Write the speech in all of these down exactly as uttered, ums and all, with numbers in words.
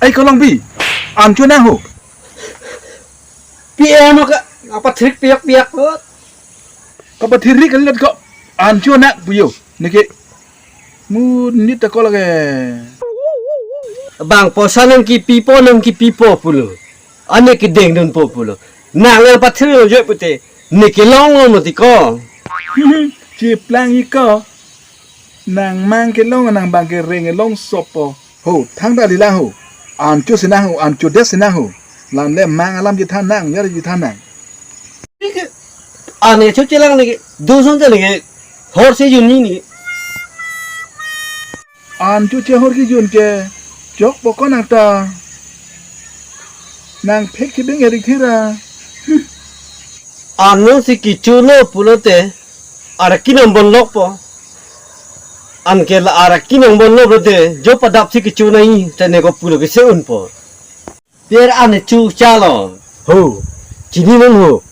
Ai Kolongpi, an chonang ho. P M ka, apa trik piak-piak ho. Kapathiri kalilat ko, an chonang pu yo. Neke, mu nita ko lage. Bang posa nangkipipo, nangkipipo pulo. Ane kedengdunpo pulo. Nang pathiri jo pute. Ne kelong lo mati ko. Chiplang iko. Nang mang kelong, nang bang kereng kelong sopo. Ho, thangta lila ho. An chosinang ho, an chodesinang ho. Lam le mang alam chethan nang, yar chethan nang. Ane chochelang neke, dosong te neke, hor si jun ni neke. An choche hor kijun ke, chokpo ko nang ta. Nang phek chibeng erik thira. Ano si kichulo pulote, ara kinang bonlokpo. Anke la ara kinang bonlo pulote, jo padap si kichu nai, te neko pulo kese unpo. Pier ane chu chalo. Ho. Chini non ho.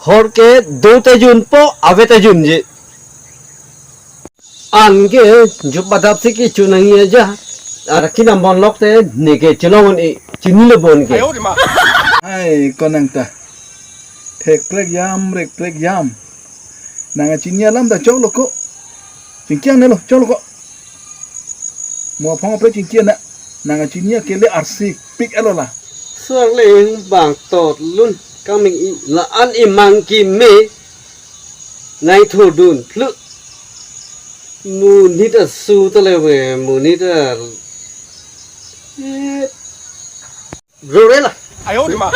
Hor ke do ta junpo, ave ta junji. Anke jo padap si kichu nangji aja. Ara kinang bonlok te neke chelong un-e, chinilo bon ke. Ai, ko nang ta. Thek prek yam, rek prek yam. Nang chini alam ta choklo ko. Chingkiang nelo, choklo ko. Mo phong apre chingkiang na. Nang chini akele arsik pik alo la. Suar le bang tot lun kangming i la an imang keme. Nai thodun plu. Monit asu ta le we, monit a. Eh. Rore la. Ayo di ma.